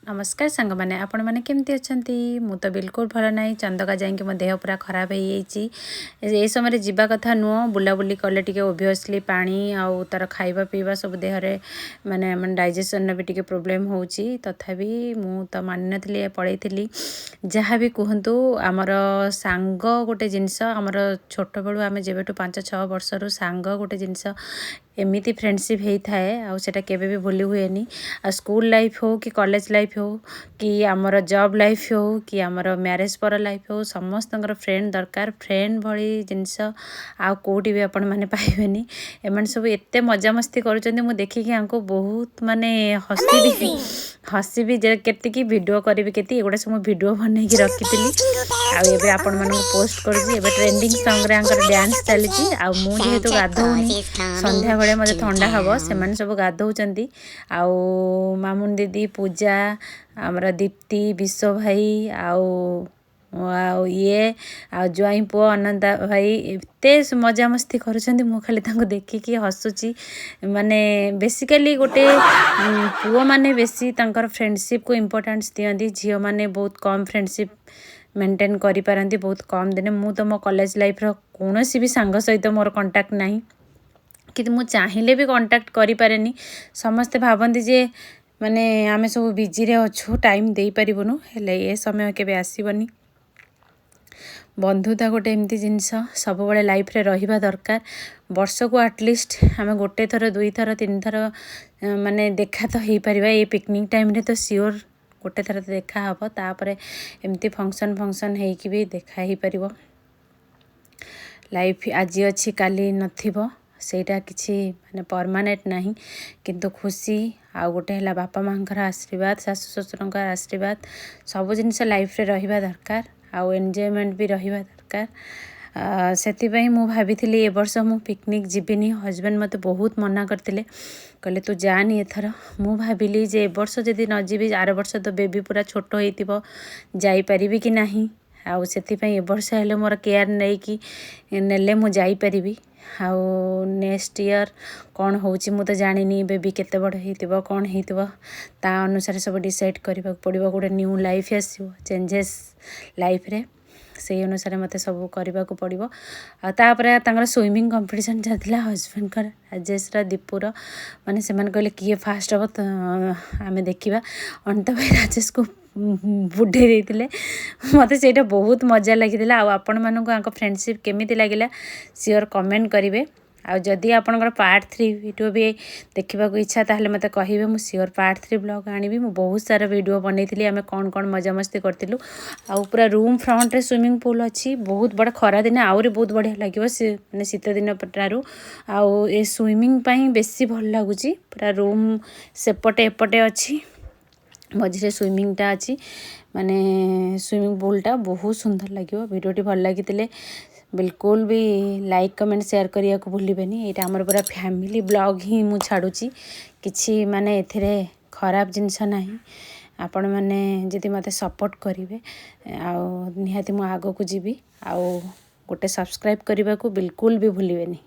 ନମସ୍କାର ସାଙ୍ଗମାନେ, ଆପଣମାନେ କେମିତି ଅଛନ୍ତି? ମୁଁ ତ ବିଲକୁଲ ଭଲ ନାହିଁ। ଚନ୍ଦକା ଯାଇକି ମୋ ଦେହ ପୁରା ଖରାପ ହେଇଯାଇଛି। ଏ ସମୟରେ ଯିବା କଥା ନୁହଁ। ବୁଲାବୁଲି କଲେ ଟିକେ ଓଭିୟସଲି ପାଣି ଆଉ ତା'ର ଖାଇବା ପିଇବା ସବୁ ଦେହରେ ମାନେ ମାନେ ଡାଇଜେସନ୍ର ବି ଟିକେ ପ୍ରୋବ୍ଲେମ୍ ହେଉଛି। ତଥାପି ମୁଁ ତ ମାନିନଥିଲି, ପଳେଇଥିଲି। ଯାହା ବି କୁହନ୍ତୁ, ଆମର ସାଙ୍ଗ ଗୋଟେ ଜିନିଷ, ଆମର ଛୋଟବେଳୁ ଆମେ ଯେବେଠୁ 5-6 ବର୍ଷରୁ ସାଙ୍ଗ ଗୋଟେ ଜିନିଷ ଏମିତି ଫ୍ରେଣ୍ଡସିପ୍ ହେଇଥାଏ ଆଉ ସେଇଟା କେବେ ବି ଭୁଲି ହୁଏନି। ଆଉ ସ୍କୁଲ ଲାଇଫ୍ ହଉ କି କଲେଜ ଲାଇଫ୍ ହଉ କି ଆମର ଜବ୍ ଲାଇଫ୍ ହଉ କି ଆମର ମ୍ୟାରେଜ୍ ପର ଲାଇଫ୍ ହଉ, ସମସ୍ତଙ୍କର ଫ୍ରେଣ୍ଡ ଦରକାର। ଫ୍ରେଣ୍ଡ ଭଳି ଜିନିଷ ଆଉ କେଉଁଠି ବି ଆପଣମାନେ ପାଇବେନି। ଏମାନେ ସବୁ ଏତେ ମଜାମସ୍ତି କରୁଛନ୍ତି, ମୁଁ ଦେଖିକି ୟାଙ୍କୁ ବହୁତ ମାନେ ହସିବି ହସିବି ଯେ କେତିକି, ଭିଡ଼ିଓ କରିବି କେତିକି। ଏଗୁଡ଼ା ସବୁ ମୁଁ ଭିଡ଼ିଓ ବନେଇକି ରଖିଥିଲି ଆଉ ଏବେ ଆପଣମାନଙ୍କୁ ପୋଷ୍ଟ କରୁଛି। ଏବେ ଟ୍ରେଣ୍ଡିଂ ସଙ୍ଗରେ ୟାଙ୍କର ଡ୍ୟାନ୍ସ ଚାଲିଛି। ଆଉ ମୁଁ ଯେହେତୁ ଗାଧଉନି, ସନ୍ଧ୍ୟାବେଳେ ମୋତେ ଥଣ୍ଡା ହେବ। ସେମାନେ ସବୁ ଗାଧଉଛନ୍ତି। ଆଉ ମାମୁନ ଦିଦି, ପୂଜା, ଆମର ଦୀପ୍ତି, ବିଶ୍ୱ ଭାଇ ଆଉ ଆଉ ଇଏ ଆଉ ଜ୍ୱାଇଁ ପୁଅ ଅନନ୍ତା ଭାଇ ଏତେ ମଜାମସ୍ତି କରୁଛନ୍ତି, ମୁଁ ଖାଲି ତାଙ୍କୁ ଦେଖିକି ହସୁଛି। ମାନେ ବେସିକାଲି ଗୋଟେ ପୁଅମାନେ ବେଶୀ ତାଙ୍କର ଫ୍ରେଣ୍ଡସିପ୍କୁ ଇମ୍ପୋର୍ଟାନ୍ସ ଦିଅନ୍ତି, ଝିଅମାନେ ବହୁତ କମ୍ ଫ୍ରେଣ୍ଡସିପ୍ ମେଣ୍ଟେନ୍ କରିପାରନ୍ତି, ବହୁତ କମ୍ ଦିନ। ମୁଁ ତ ମୋ କଲେଜ ଲାଇଫ୍ର କୌଣସି ବି ସାଙ୍ଗ ସହିତ ମୋର କଣ୍ଟାକ୍ଟ ନାହିଁ କିନ୍ତୁ ମୁଁ ଚାହିଁଲେ ବି କଣ୍ଟାକ୍ଟ କରିପାରେନି। ସମସ୍ତେ ଭାବନ୍ତି ଯେ ମାନେ ଆମେ ସବୁ ବିଜିରେ ଅଛୁ, ଟାଇମ୍ ଦେଇପାରିବୁନୁ। ହେଲେ ଏ ସମୟ କେବେ ଆସିବନି। ବନ୍ଧୁତା ଗୋଟେ ଏମିତି ଜିନିଷ, ସବୁବେଳେ ଲାଇଫ୍ରେ ରହିବା ଦରକାର। ବର୍ଷକୁ ଆଟଲିଷ୍ଟ ଆମେ ଗୋଟେ ଥର, ଦୁଇଥର, ତିନିଥର ମାନେ ଦେଖା ତ ହେଇପାରିବା। ଏଇ ପିକନିକ୍ ଟାଇମ୍ରେ ତ ସିଓର ଗୋଟେ ଥର ତ ଦେଖା ହେବ। ତାପରେ ଏମିତି ଫଙ୍କସନ୍ ଫଙ୍କସନ୍ ହେଇକି ବି ଦେଖା ହେଇପାରିବ। ଲାଇଫ୍ ଆଜି ଅଛି, କାଲି ନଥିବ, ସେଇଟା କିଛି ମାନେ ପରମାନେଣ୍ଟ ନାହିଁ। କିନ୍ତୁ ଖୁସି ଆଉ ଗୋଟେ ହେଲା ବାପା ମାଆଙ୍କର ଆଶୀର୍ବାଦ, ଶାଶୁ ଶ୍ୱଶୁରଙ୍କର ଆଶୀର୍ବାଦ, ସବୁ ଜିନିଷ ଲାଇଫ୍ରେ ରହିବା ଦରକାର ଆଉ ଏନ୍ଜୟମେଣ୍ଟ ବି ରହିବା ଦରକାର। ସେଥିପାଇଁ ମୁଁ ଭାବିଥିଲି ଏ ବର୍ଷ ମୁଁ ପିକନିକ୍ ଯିବିନି। ହଜବେଣ୍ଡ ମୋତେ ବହୁତ ମନା କରିଥିଲେ, କହିଲେ ତୁ ଯାନି ଏଥର। ମୁଁ ଭାବିଲି ଯେ ଏ ବର୍ଷ ଯଦି ନ ଯିବି, ଆର ବର୍ଷ ତ ବେବି ପୁରା ଛୋଟ ହେଇଥିବ, ଯାଇପାରିବି କି ନାହିଁ। ଆଉ ସେଥିପାଇଁ ଏ ବର୍ଷ ହେଲେ ମୋର କେୟାର ନେଇକି ନେଲେ ମୁଁ ଯାଇପାରିବି। ଆଉ ନେକ୍ସଟ ଇୟର୍ କ'ଣ ହେଉଛି ମୁଁ ତ ଜାଣିନି। ବେବି କେତେ ବଡ଼ ହେଇଥିବ, କ'ଣ ହେଇଥିବ, ତା ଅନୁସାରେ ସବୁ ଡିସାଇଡ଼୍ କରିବାକୁ ପଡ଼ିବ। ଗୋଟେ ନ୍ୟୁ ଲାଇଫ୍ ଆସିବ, ଚେଞ୍ଜେସ୍ ଲାଇଫ୍ରେ, ସେଇ ଅନୁସାରେ ମୋତେ ସବୁ କରିବାକୁ ପଡ଼ିବ। ଆଉ ତାପରେ ତାଙ୍କର ସୁଇମିଂ କମ୍ପିଟିସନ୍ ଚାଲିଥିଲା, ହଜବେଣ୍ଡଙ୍କର, ରାଜେଶର, ଦୀପୁର। ମାନେ ସେମାନେ କହିଲେ କିଏ ଫାଷ୍ଟ ହେବ ତ ଆମେ ଦେଖିବା। ଅନିତା ଭାଇ ରାଜେଶକୁ ବୁଢ଼େଇ ଦେଇଥିଲେ। ମୋତେ ସେଇଟା ବହୁତ ମଜା ଲାଗିଥିଲା। ଆଉ ଆପଣମାନଙ୍କୁ ୟାଙ୍କ ଫ୍ରେଣ୍ଡସିପ୍ କେମିତି ଲାଗିଲା, ସିଓର କମେଣ୍ଟ କରିବେ। ଆଉ ଯଦି ଆପଣଙ୍କର ପାର୍ଟ 3 ଭିଡ଼ିଓ ବି ଦେଖିବାକୁ ଇଚ୍ଛା, ତାହେଲେ ମୋତେ କହିବେ। ମୁଁ ସିଓର ପାର୍ଟ 3 ବ୍ଲଗ୍ ଆଣିବି। ମୁଁ ବହୁତ ସାରା ଭିଡ଼ିଓ ବନେଇଥିଲି, ଆମେ କ'ଣ କ'ଣ ମଜାମସ୍ତି କରିଥିଲୁ। ଆଉ ପୁରା ରୁମ୍ ଫ୍ରଣ୍ଟରେ ସୁଇମିଂ ପୁଲ୍ ଅଛି, ବହୁତ ବଡ଼। ଖରାଦିନେ ଆହୁରି ବହୁତ ବଢ଼ିଆ ଲାଗିବ ସେ, ମାନେ ଶୀତ ଦିନ ଠାରୁ। ଆଉ ଏ ସୁଇମିଂ ପାଇଁ ବେଶୀ ଭଲ ଲାଗୁଛି। ପୁରା ରୁମ୍ ସେପଟେ ଏପଟେ ଅଛି, ମଝିରେ ସୁଇମିଂଟା ଅଛି, ମାନେ ସୁଇମିଂ ପୁଲ୍ଟା ବହୁତ ସୁନ୍ଦର ଲାଗିବ। ଭିଡ଼ିଓଟି ଭଲ ଲାଗିଥିଲେ ବିଲକୁଲ ବି ଲାଇକ୍, କମେଣ୍ଟ, ସେୟାର କରିବାକୁ ଭୁଲିବେନି। ଏଇଟା ଆମର ପୁରା ଫ୍ୟାମିଲି ବ୍ଲଗ୍ ହିଁ ମୁଁ ଛାଡ଼ୁଛି, କିଛି ମାନେ ଏଥିରେ ଖରାପ ଜିନିଷ ନାହିଁ। ଆପଣମାନେ ଯଦି ମୋତେ ସପୋର୍ଟ କରିବେ ଆଉ ନିହାତି ମୁଁ ଆଗକୁ ଯିବି। ଆଉ ଗୋଟେ ସବସ୍କ୍ରାଇବ୍ କରିବାକୁ ବିଲକୁଲ ବି ଭୁଲିବେନି।